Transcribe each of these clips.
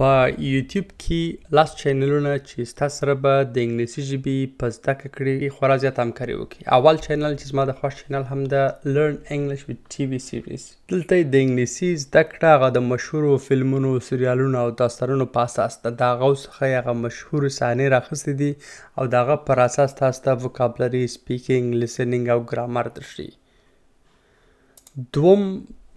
په یوتیوب کی لس چینلونه چی ستاسو سره به د انګلیسی ژبی په زده کړی خورا زیاته همکاری وکړي. اول چینل چې زما د خوښ چینل هم ده، Learn English with TV Series. دلته د انګلیسي زده کړه هغه د مشهورو فلمونو، سریالونو او داستانونو په اساس ده. د هغو څخه یې هغه مشهورې صحنې راخیستې دي او د هغه پر اساس تاسو ته vocabulary، speaking، listening او ګرامر درښیي. دوم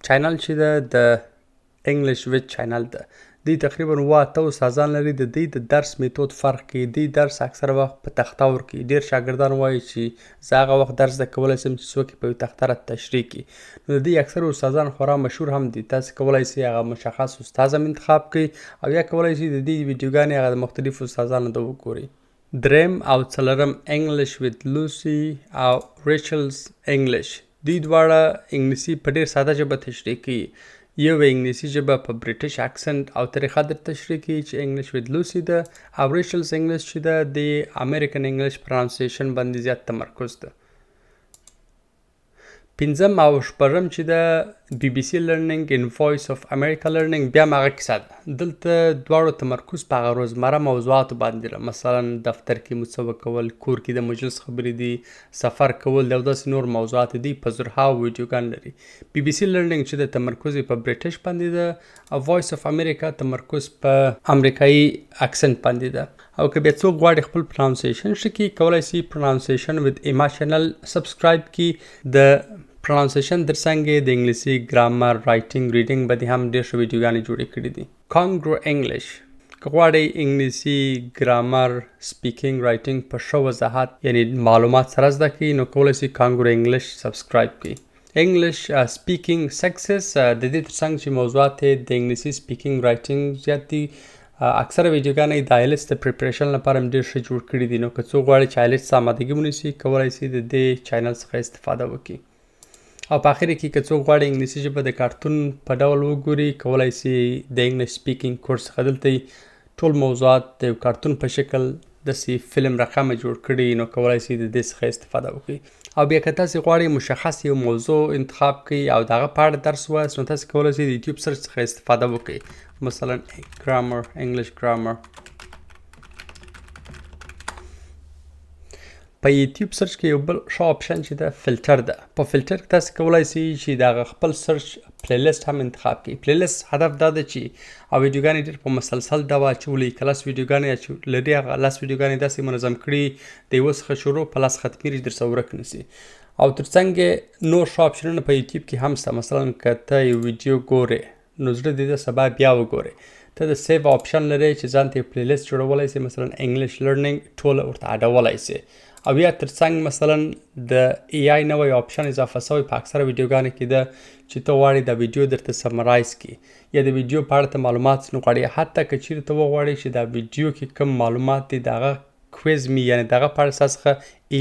چینل چې ده، د English with چینل ده. دوی تقریبا اووه اته استادان لري. د دوی د درس میتود فرق کوي. دوی درس اکثره وخت په تخته ورکوي. ډیر شاګردان وایي چې زه هغه وخت درس زده کولی شم چې څوک یې په یو تخته راته تشریح کړي. نو د دوی اکثره استادان خورا مشهور هم دي. تاسو کولای شئ هغه مشخص استاد هم انتخاب کړئ او یا کولای شئ د دوی ویډیوګانې هغه د مختلفو استادانو د وګورئ. دریم او څلورم، English with Lucy او Rachel's English. دوی دواړه انګلیسي په ډیر ساده ژبه تشریح کوي. یو انګلیسي ژبه په British accent او طریقه در تشریح کوي چې English with Lucy ده، او Rachel's English چې ده، د American English pronunciation باندې زیات تمرکز ده. پنځم او شپږم چې ده، بي بي سي Learning and Voice of America Learning. بیا هم هغه کیسه ده. دلته دواړو تمرکز په هغه روزمره موضوعاتو باندې ده، مثلا دفتر کې مو څه وکول، کور کې د مجلس خبرې دي، سفر کول دی او داسې نور موضوعات دي. په زرهاو ویډیوګان لري. بي بي سي Learning چې د تمرکز یې په British باندې ده او Voice of America تمرکز په امریکایي accent باندې ده. او که بیا څوک غواړي خپل pronunciation ښه کړي، کولای شي Pronunciation with Emma channel subscribe کړي. د pronunciation ترڅنګ یې د انګلیسي ګرامر، writing، reading باندې هم ډېر ښه ویډیوګانې جوړې کړې دي. Canguro English، که غواړئ انګلیسي ګرامر، speaking، writing په ښه وضاحت یعنی معلومات سره زده کړئ، نو کولای شئ Canguro English subscribe کړئ. English Speaking Success، د دې ترڅنګ چې موضوعات یې د انګلیسي speaking، writing زیات دي، اکثره ویډیوګانې د IELTS د preparation لپاره هم ډېر ښه جوړ کړي دي. نو که څوک غواړي چې IELTS ته آمادګي ونیسي، کولای شي د دې چینل څخه استفاده وکړي. او په اخر کې که څوک غواړي انګلیسي ژبه د کارتون په ډول وګوري، کولای شي د English Speaking Course څخه. دلته ټول موضوعات د یو کارتون په شکل داسې فلم رقمه جوړ کړي، نو کولای شئ د دې څخه استفاده وکړئ. او بیا که تاسو غواړئ مشخص یو موضوع انتخاب کړئ او د هغه په اړه درس ووایاست، نو تاسو کولای شئ د یوټیوب search څخه استفاده وکړئ، مثلا ګرامر، English grammar. په یوټیوب search کې یو بل ښه option چې ده، فلټر ده. په فلټر کې تاسو کولای شئ چې د هغه خپل search playlist هم انتخاب کړئ. playlist هدف دا ده چې او ویډیوګانې ډېر په مسلسل ډول اچولي، که لس ویډیوګانې لري، هغه لس ویډیوګانې داسې منظم کړي، د یوه څخه شروع په لس ختمیږي، درڅخه ورک نه سي. او ترڅنګ یې نور ښه آپشنونه په یوټیوب کې هم شته. مثلا که ته یو ویډیو ګورې، نو زړه دې ده سبا بیا وګورې، ته د save option لرې چې ځان ته یو playlist جوړولی سې، مثلا English Learning، ټوله ورته اډولی سې. او یا ترڅنګ مثلا د AI نوی option اضافه شوی په اکثره ویډیوګانو کې ده چې ته غواړې دا ویډیو درته summarize کړي، یا د ویډیو په اړه ته معلومات نه غواړي، حتی که چیرې ته وغواړې چې دا ویډیو کې کوم معلومات دي، د هغه quiz می، یعنی دغه په اړه ستا څخه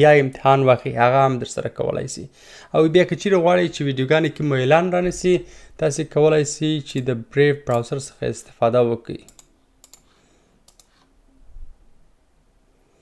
AI امتحان واخلي، هغه هم درسره کولای سي. او بیا که چیرې غواړئ چې ویډیوګانې کې مو اعلان رانه سي، تاسې کولای سئ چې د Brave browser څخه استفاده وکړئ.